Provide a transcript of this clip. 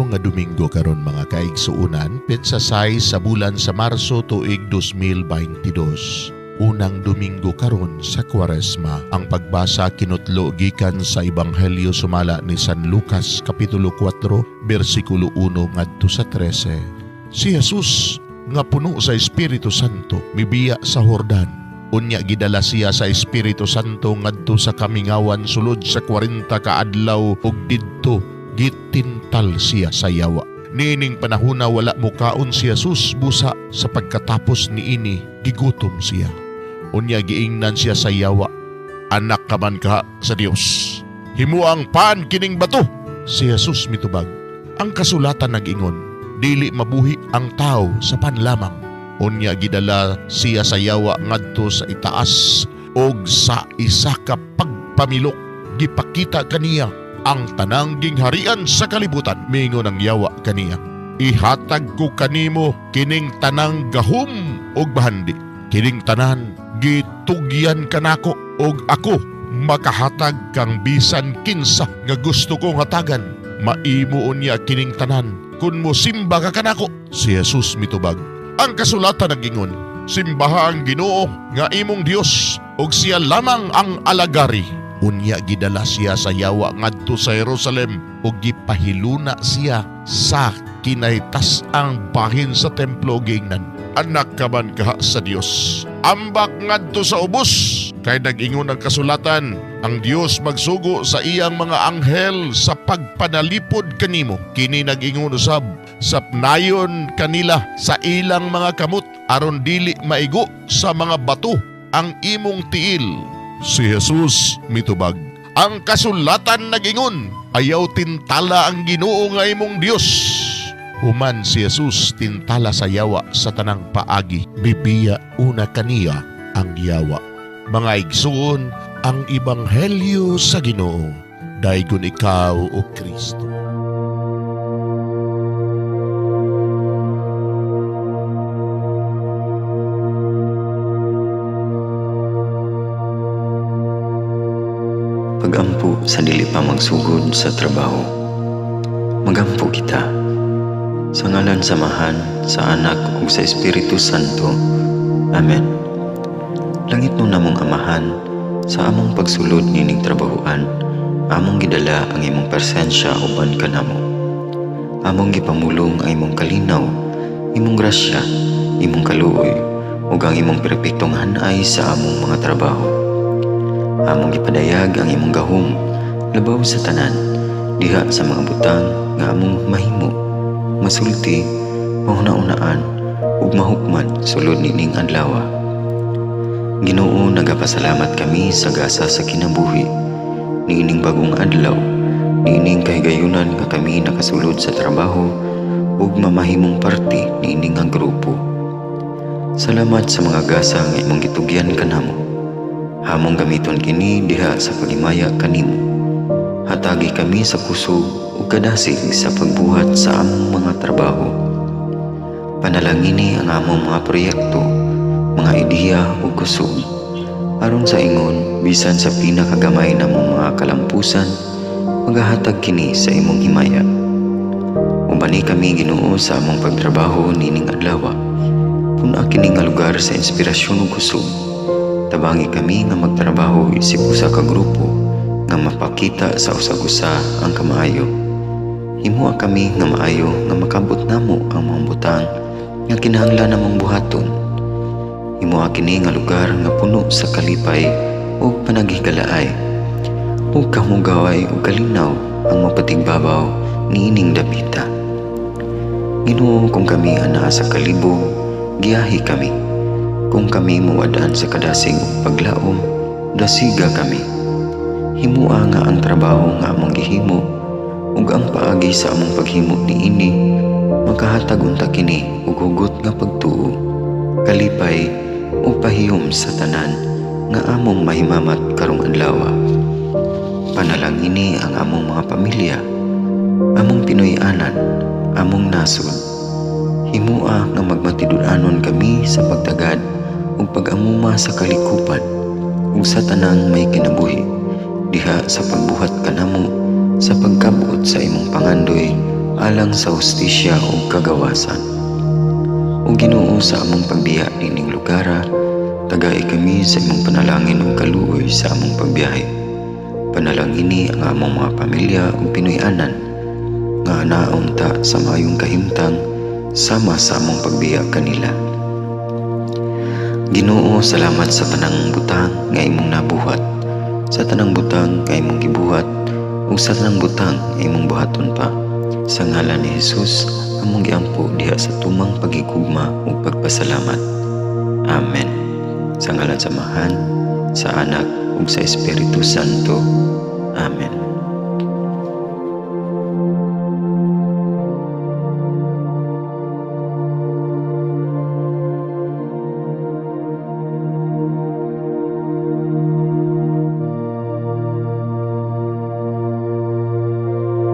Adlaw nga Domingo karon, mga kaigsuonan, petsa 6 sa bulan sa Marso, tuig 2022. Unang Domingo karon sa Kwaresma. Ang pagbasa kinutlo gikan sa Ebanghelyo sumala ni San Lucas, kapitulo 4, bersikulo 1 ngadto sa 13. Si Jesus nga puno sa Espiritu Santo mibiya sa Hordan. Unya gidala siya sa Espiritu Santo ngadto sa kamingawan sulod sa 40 ka adlaw ug didto gitintal siya sa yawa. Niining panahona wala mukaon si Jesus, busa sa pagkatapos niini gigutom siya. Unya giingnan siya sa yawa, "Anak ka man ka sa Dios, himuang pan kining bato." Si Jesus mitubag, "Ang kasulatan nag-ingon, dili mabuhi ang tao sa pan lamang." Unya gidala siya sa yawa ngadto sa itaas og sa isa ka pagpamilok gipakita kaniya ang tanang gingharian sa kalibutan. Mingon ang yawa kaniya, "Ihatag ko kanimo kining tanang gahom ug bahandi. Kining tanan gitugyan kanako ug ako makahatag kang bisan kinsa nga gusto kong hatagan. Maimo unya kining tanan kun mosimba ka kanako." Si Jesus mitubag, "Ang kasulatan nagingon, simbaha ang Ginoo nga imong Dios ug siya lamang ang alagari." Unya gidala siya sa yawa ngadto sa Jerusalem ug gipahiluna siya sa kinahitaas-ang bahin sa templo ug giingnan, "Anak ka man kaha sa Dios, ambak ngadto sa ubos, kay nag-ingon ang kasulatan, ang Dios magsugo sa iyang mga anghel sa pagpanalipod kanimo. Kini nag-ingon usab, sapnayon kanila sa ilang mga kamot aron dili maigo sa mga bato ang imong tiil." Si Jesus mitubag, "Ang kasulatan nagingon, ayaw tintala ang Ginoo nga imong Dios." Human si Jesus tintala sa yawa sa tanang paagi, bibiya una kaniya ang yawa. Mga igsoon, ang ebanghelyo sa Ginoo. Daygon ikaw, o Kristo. Pagampo sa dili pa magsugod sa trabaho. Magampo kita. Sa ngalan sa Amahan, sa Anak ug sa Espiritu Santo. Amen. Langit no namong Amahan, sa among pagsulod nining trabahoan, among gidala ang imong presensya uban kanamo. Among gipamulong ang imong kalinaw, imong grasya, imong kaluoy, ug ang imong perpektong hanay sa among mga trabaho. Among gipadayag ang imong gahom labaw sa tanan diha sa mga butang nga among mahimo, masulti, mahuna-unaan ug mahukman sulod nining adlaw. Ginoo, nagapasalamat kami sa gasa sa kinabuhi niining bagong adlaw, niining kahigayunan nga kami nakasulod sa trabaho ug mamahimong parte niini nga grupo. Salamat sa mga gasa nga imong gitugyan kanamo. Among gamiton kini diha sa paghimaya kanimo. Hatagi kami sa kusog ug kadasig sa pagbuhat sa among mga trabaho. Panalangini ang among mga proyekto, mga ideya ug kusog. Aron sa ingon, bisan sa pinakagamay namong mga kalampusan, magahatag kini sa imong himaya. Ubani kami, Ginoo, sa among pagtrabaho nining adlaw. Pun-a kini nga lugar sa inspirasyon ug kusog. Tabangi kami nga magtrabaho isip usa ka grupo nga mapakita sa usag-usa ang kamaayo. Himoa kami nga maayo nga makabot namo ang mga butang nga kinahanglan namong buhaton. Himoa kini nga lugar nga puno sa kalipay ug panaghigalaay, ug kahugaway ug kalinaw ang mapatigbabaw niining dapita. Ginoo, kung kami anaa sa kalibog, giyahi kami. Kung kami mawad-an sa kadasig ug paglaom, dasiga kami. Himoa nga ang trabaho nga among gihimo ug ang paagi sa among paghimo niini makahatag unta kini og hugot nga pagtuo, kalipay ug pahiyom sa tanan nga among mahimamat karong adlaw. Panalangini ang among mga pamilya, among Pinoy-anan, among nasod. Himoa nga magmatinud-anon kami sa pagtagad ug pag-amuma sa kalikupan ug sa tanang may kinabuhi diha sa pagbuhat kanamo sa pagkabot sa imong pangandoy. Alang sa hustisya ug kagawasan. O Ginoo, sa among pagbiya niining lugara, tagai kami sa imong panalangin ug kaluoy sa among pagbiyahe. Panalangini ang among mga pamilya ug Pinoy-anan nga anaon ta sa maayong kahimtang sama sa among pagbiya kanila. Ginoo, salamat sa tanang butang nga imong nabuhat, sa tanang butang nga imong gibuhat, ug sa tanang butang nga imong buhaton pa. Sa ngalan ni Jesus, among giampo diha sa tumang paghigugma ug pagpasalamat. Amen. Sa ngalan sa Amahan, sa Anak, ug sa Espiritu Santo. Amen.